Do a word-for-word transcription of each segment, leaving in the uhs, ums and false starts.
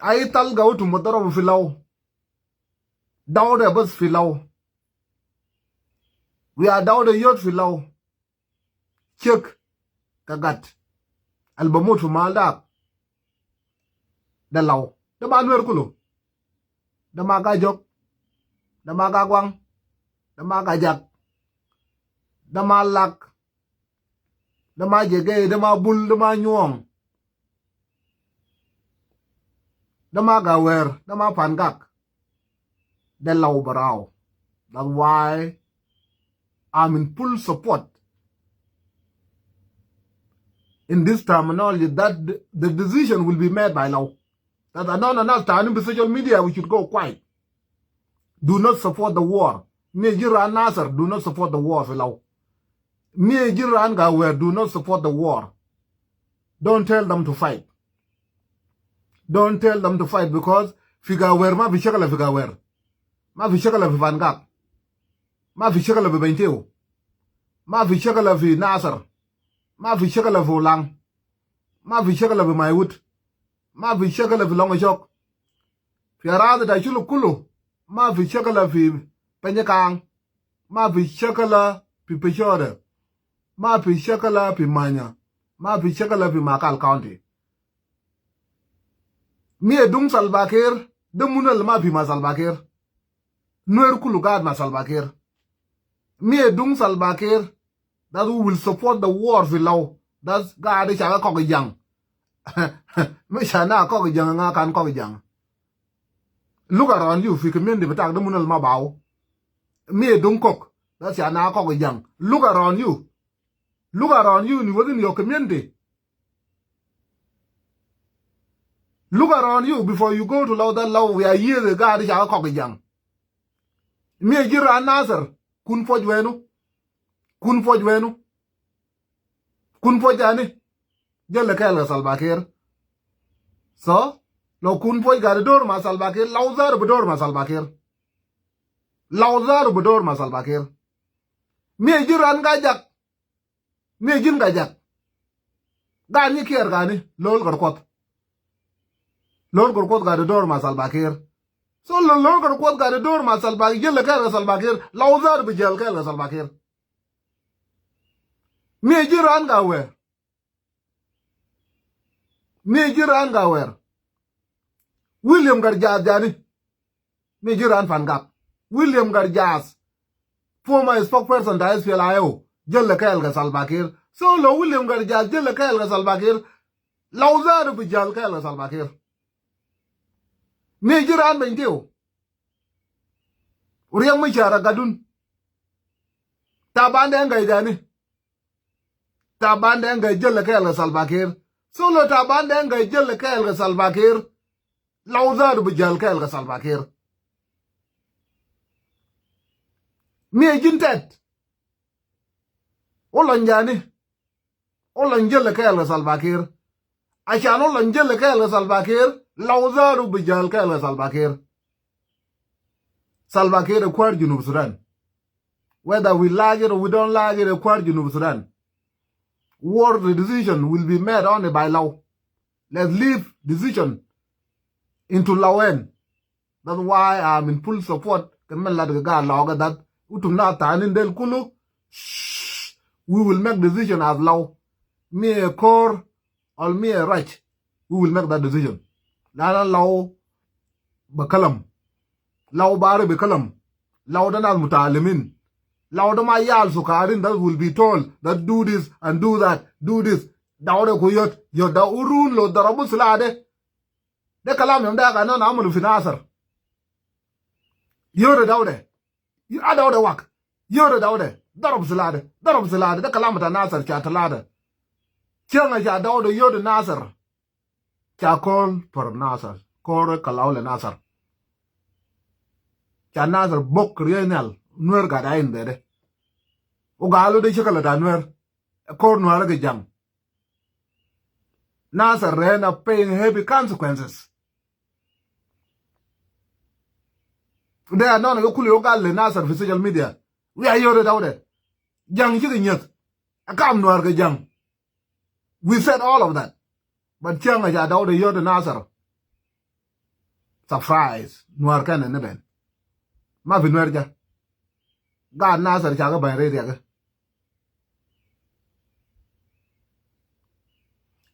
Ai talga utum ma darabu fi Lau. Dauda bas fi Lau. Wia Dauda yot fi Lau. Chek ka gat. Al bamut fi mal dak. Da Lau. Da ma Nuer kulu. Da ma Gajok. Da ma Gagwang. Da ma Gajak. Da ma Lak. Da ma Jegei, da ma Bul, da ma Nyuong. Da ma Gawer, da ma Pangak. Da Lau barau. That's why I'm in full support in this terminology that the, the decision will be made by Lau. That another nas tanin fi social media, we should go quiet. Do not support the war. Mi jiran Nasir, do not support the war fi Lau. Mi jiran Gawer, do not support the war. Don't tell them to fight. Don't tell them to fight because fi Gawer ma fi shakala fi Gawer. Ma fi shakala fi Pangak. Ma fi shakala fi Bentiu. Ma fi shakala fi Nasir. Ma fi shakala fi Ulang. Ma fi shakala fi Maiwut. Ma fi shakala fi Longechok. Fi aradi ta Shuluk kulu. Ma fi shakala fi Panyakang. Ma fi shakala fi Peshore. Ma fi shakala fi Manya. Ma fi shakala fi Makal County. Mi e dung Salva Kiir, de munu al ma fi ma Salva Kiir. Nuer kulu gaid ma Salva Kiir. Mi e dung Salva Kiir, that we will support the war fi Lau. That's gaid shaga kok jang. Mi shana kok jang nga kan kok jang. Look around you, fi community bitak de munu al ma bau. Mi e dung kok, that shana kok jang. Look around you. Look around you in within your community. Look around you before you go to Lau, that Lau we are here, the gaid shaga kok jang. Mi e jiran Nasir, kun foj wenu. Kun foj wenu. Kun foj ani. Jelle kayal ga Salva Kiir. So, lo kun foj gaid dor ma Salva Kiir, Lau zatu bi dor ma Salva Kiir. Lau zatu bi dor ma Salva Kiir. Mi e jiran Gajak. Mi e jin Gajak. Gani kier gani, Lol Garkwat. Lol Garkwat gaid dor ma Salva Kiir. So lo Lol Garkwat gaid dor ma Salva Kiir, jelle kayal ga Salva Kiir, Lau zatu bi jel kayal ga Salva Kiir. Mi e jiran Gawer. Mi e jiran Gawer. William Garjaz jani. Mi e jiran Pangak. William Garjaz, former spokesperson ta S P L I O, jelle kayal ga Salva Kiir. So lo William Garjaz jelle kayal ga Salva Kiir, Lau zatu bi jel kayal ga Salva Kiir. Mi e jiran Bentiu. Riek Machar a gadun. Taban Deng gaid jani. Taban Deng gaid jelle kayal ga Salva Kiir. So lo Taban Deng gaid jelle kayal ga Salva Kiir, Lau zatu bi jel kayal ga Salva Kiir. Mi e jin Tet. Olony jani. Olony jelle kayal ga Salva Kiir. Ashan olony jelle kayal ga Salva Kiir, Lau zatu bi jel kayal ga Salva Kiir. Salva Kiir e kwar Junub Sudan. Whether we like it or we don't like it, e kwar Junub Sudan. War decision will be made only by Lau. Let's leave decision into Lau hand. That's why I'm in full support. Ken men lat ga Lau ga that. Utum na tanin del kulu. Shh. We will make decision as Lau. Mi e Kor, or mi e Rach. We will make that decision. Lana Lau bi kalam. Lau bari bi kalam. Lau da nas mutalimin. Lau da ma yal sukarin that will be told that do this and do that, do this. Dauda ku yot, yot da urun lo darabu silah de. De kalam yom de ga non amalu fi Nasir. Yot Dauda. Yot Dauda wak. Yot Dauda. Darab silah de. Darab silah de. De kalam ta Nasir cha talata. Changa cha Dauda yot Nasir. Cha call for Nasir. Kor ka Lau le Nasir. Cha Nasir bok rienal. Nuer gadain bede. Ugalu de shakala ta Nuer. Kor Nuer ga jang. Nasir rena paying heavy consequences. De anon ga kulu yo gal le Nasir fi social media. We are yot Dauda. Jang chiki nyet. Akam Nuer ga jang. We said all of that. But changa cha Dauda yot Nasir. Surprise. Nuer kene ni ben. Ma fi Nuer ja. Gaat Nasir ca ga bang rei riek.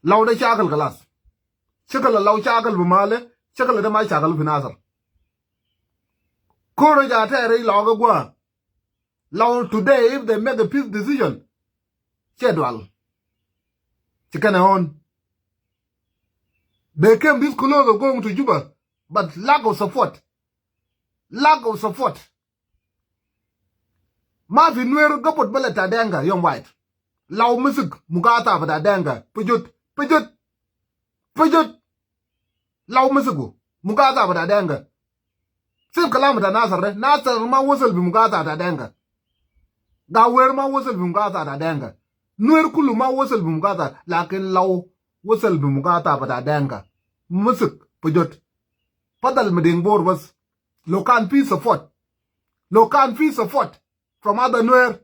Lau de cakal kalas. Cakal lau cakal bi male, cakal de ma cakal fi Nasir. Koro ja tere lau ga gwa. Lau today, if they make a peace decision, ce dual. Ci kene hon. They came this close of going to Juba, but lack of support. Lack of support. Ma fi Nuer gabut bele ta Denka, yom wahid. Lau misik mugata bita Denka. Pujut, pujut, pujut. Lau misigu mugata bita Denka. Sif kalam bita Nasir de. Nasir ma wasal bi mugata bita Denka. Gawer ma wasal bi mugata bita Denka. Nuer kulu ma wasal bi mugata. Lakin lau wasal bi mugata bita Denka. Misik pujut. Fadal Mading Bor bas. Lo kan fi support. Lo kan fi support from other Nuer.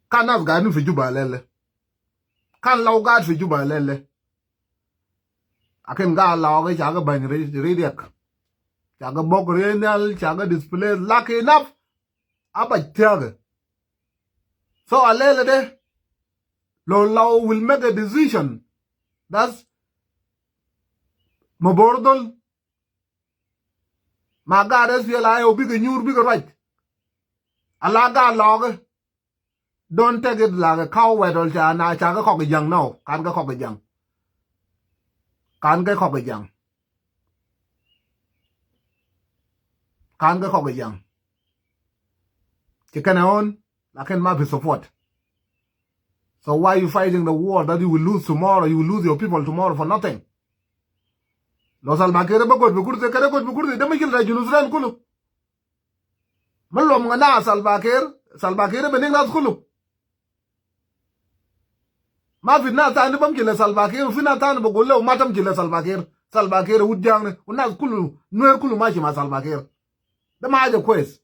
Kan nas gaidin fi Juba lele. Kan lau gaid fi Juba lele. Lakin ga lau ga ca ga bang rei riek. Ca ga bok rei nial, ca ga displace. Lucky enough, aba tiaga. So a lele de. Lo lau will make a decision. That's Mabordol. Ma gaat SPLA-IO bigga nyur bigga ruac. Ala gaat loge. Don't take it like a coward ol ca na ca ga kok jang, no. Kan ga kok jang. Kan ga kok jang. Kan ga kok jang. Ci kene hon. Lakin ma fi support. So why you fighting the war that you will lose tomorrow? You will lose your people tomorrow for nothing. Lo Salva Kiir ba god bi kursi, kede god bi kursi, de mushkila ta Junub Sudan kulu. Ma lom ngana Salva Kiir, Salva Kiir bi nig nas kulu. Ma fi nas tani bamshi le Salva Kiir, fi nas tani bi gul le ma tamshi le Salva Kiir. Salva Kiir wud jang ne, u nas kulu, Nuer kulu mashi ma Salva Kiir. De ma haja kwes.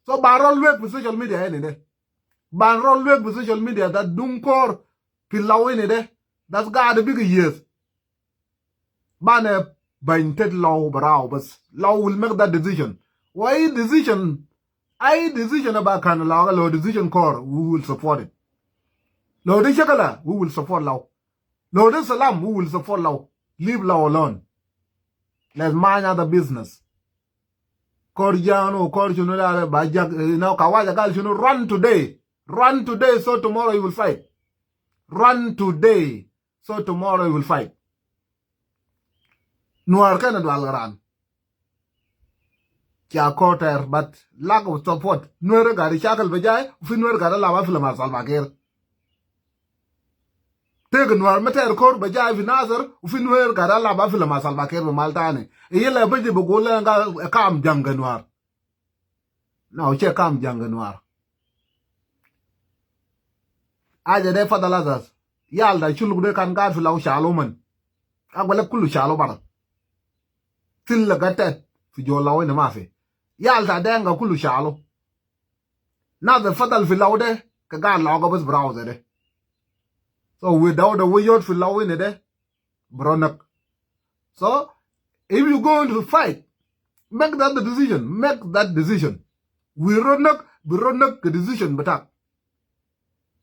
So ban rol wek fi social media ini de. Ban rol wek fi social media ta dung kor fi lau ini de. That's gaid bigga years. Bane bang tet lau barau bas. Lau will make that decision. Why decision? Ai decision aba kan lau ga lo decision kor, we will support it. Lo de shakala, we will support lau. Lo de salam, we will support lau. Leave lau alone. Let's mind other business. Kor jano, kor shunu da ba jag, you know, kawaja gal shunu, run today. Run today, so tomorrow you will fight. Run today, so tomorrow you will fight. Nuer kene dual garan. Ca koter, but lack of support. Nuer gari shakal bejai, fi Nuer gari laba film ma Salva Kiir. Teg Nuer meter kor bejai fi Nasir, u fi Nuer gari laba film ma Salva Kiir bi mal tani. Iyila beji bugul le nga kam jang Nuer. No, ce kam jang Nuer. Haja de fadal asas. Yal ta Shuluk de kan gaid fi lau shalu man. Agwele kulu shalu bara. Til la gatet fi jo lau ini mafi. Yal ta Denka kulu shalu. Nas de fadal fi lau de, ke gaid lau ga bas browse de. So without a wiyot fi lau ini de, bro nak. So if you going to fight, make that decision, make that decision. Wi ro nak, bi ro nak ke decision betak.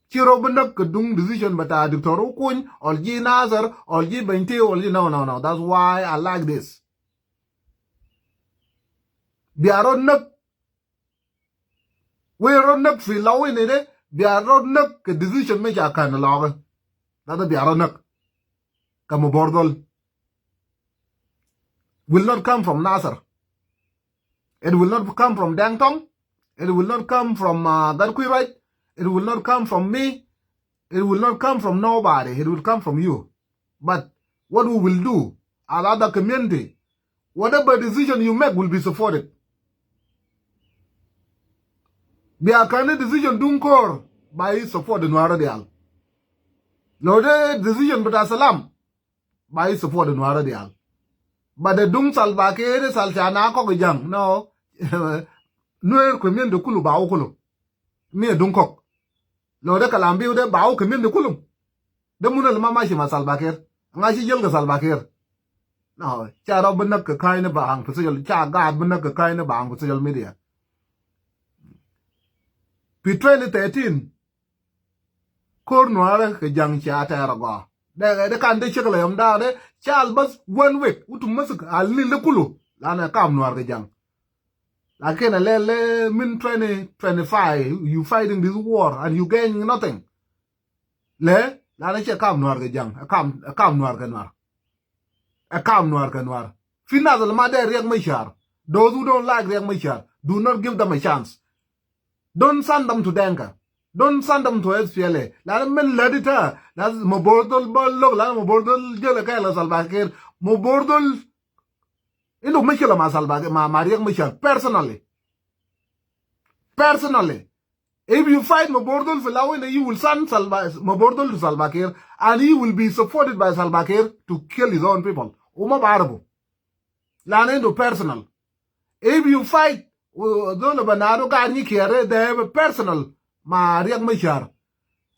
Ci ro bi nak ke dung decision beta Doctor Okuny, ol ji Nasir, ol ji Benti, ol ji, no, no, no. That's why I like this. Bia ro nak, wi ro nak fi lau ini de, bia ro nak ke decision me ca kan lau. That bia ro nak. Kamu Bordol. Will not come from Nasir. It will not come from Deng Tong. It will not come from, uh, Gatkuiet. It will not come from me. It will not come from nobody. It will come from you. But what we will do as other community, whatever decision you make will be supported. Bia kan decision dung kor, ba i support Nuer dial. Lo de decision bita salam, ba i support Nuer dial. But de dung Salva Kiir, sal shana kok jang, no. Nuer community kulu ba u kulu. Mi dung kok. Lo de kalam biu de ba u community kulu. De munu le ma mashi ma Salva Kiir. Nga shi yelga Salva Kiir. No, ca rot bi näk ka kain ni bang pi social, ca gat bi näk ka kain ni bang pi social media. Pi twenty thirteen, kor Nuar ka jang ca tera go. De, de kan de cek la yom da de, cal bas one week, utu masuk, al ni le kulu, lana kam Nuar ka jang. Lakin le, le, min twenty twenty-five, you fighting this war and you gaining nothing. Le, lana ce kam Nuar ka jang, kam, kam Nuar ka Nuar. E kam Nuar ka Nuar. Fi nas al ma de Riek Machar. Those who don't like Riek Machar, do not give them a chance. Don't send them to Denka. Don't send them to S P L A. Lana min ladita, lana mabordol bolog, lana mabordol jela kela Salva Kiir. Mabordol, indu mishkila ma Salva Kiir, ma, ma Riek Machar, personally. Personally. If you fight Mabordol fi Lawin, you will send Salva, Mabordol to Salva Kiir, and he will be supported by Salva Kiir to kill his own people. Uma barabu. Lana indu personal. If you fight, uh, those Banaro gani kiare, they have a personal ma Riek Machar.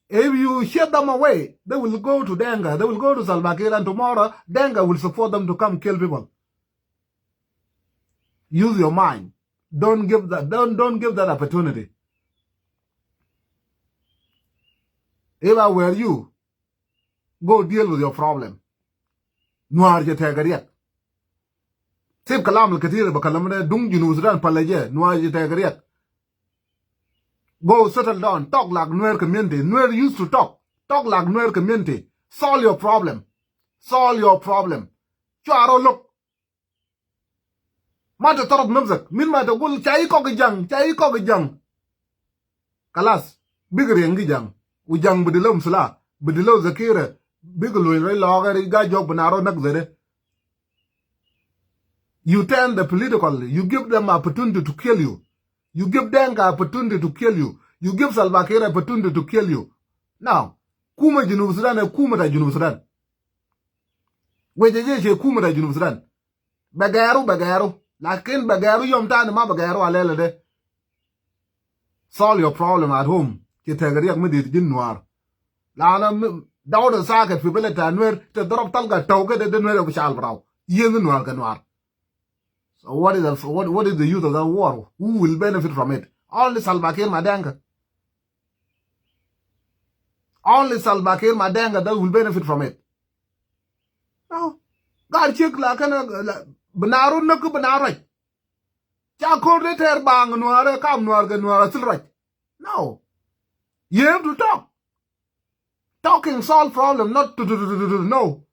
If you shut them away, they will go to Denka, they will go to Salva Kiir, and tomorrow Denka will support them to come kill people. Use your mind. Don't give that, don't, don't give that opportunity. If I were you, go deal with your problem. Nuar je tegariak. Sib kalam al katir ba kalam ne dung Junub Sudan palaje, Nuar je tegariak. Go settle down, talk like Nuer community. Nuer used to talk. Talk like Nuer community. Solve your problem. Solve your problem. Cuaro look. Ma ta taraf nafsak, min ma ta gul, ca i kok i jang, ca i kok i jang. Kalas, bigi rieng i jang. U jang bidi lom sila, bidi lom zakira, bigi lui rai loga ri ga jok Banaro nak zede. You turn the political, you give them opportunity to kill you. You give Denka opportunity to kill you. You give Salva Kiir opportunity to kill you. Now, kuma Junub Sudan, kuma ta Junub Sudan. Weje je ce kuma ta Junub Sudan. Begeru, begeru. Lakin begeru yom tani ma begeru alele de. Solve your problem at home. Ci tegariak mi di jin Nuar. Lana mi, dawda saket fi beled ta Nuer, te darab talga tawke de, de Nuer bu shal brau. Yen Nuar ka Nuar. So what is the, what, what is the use of that war? Who will benefit from it? Only Salva Kiir ma Denka. Only Salva Kiir ma Denka that will benefit from it. No. Gar cek la kana, la, Banaro nak Banaro. Ca kor de ter bang Nuar, kam Nuar ga Nuar sil right. No. You have to talk. Talking solve problem, not to, to, to, to, to, no.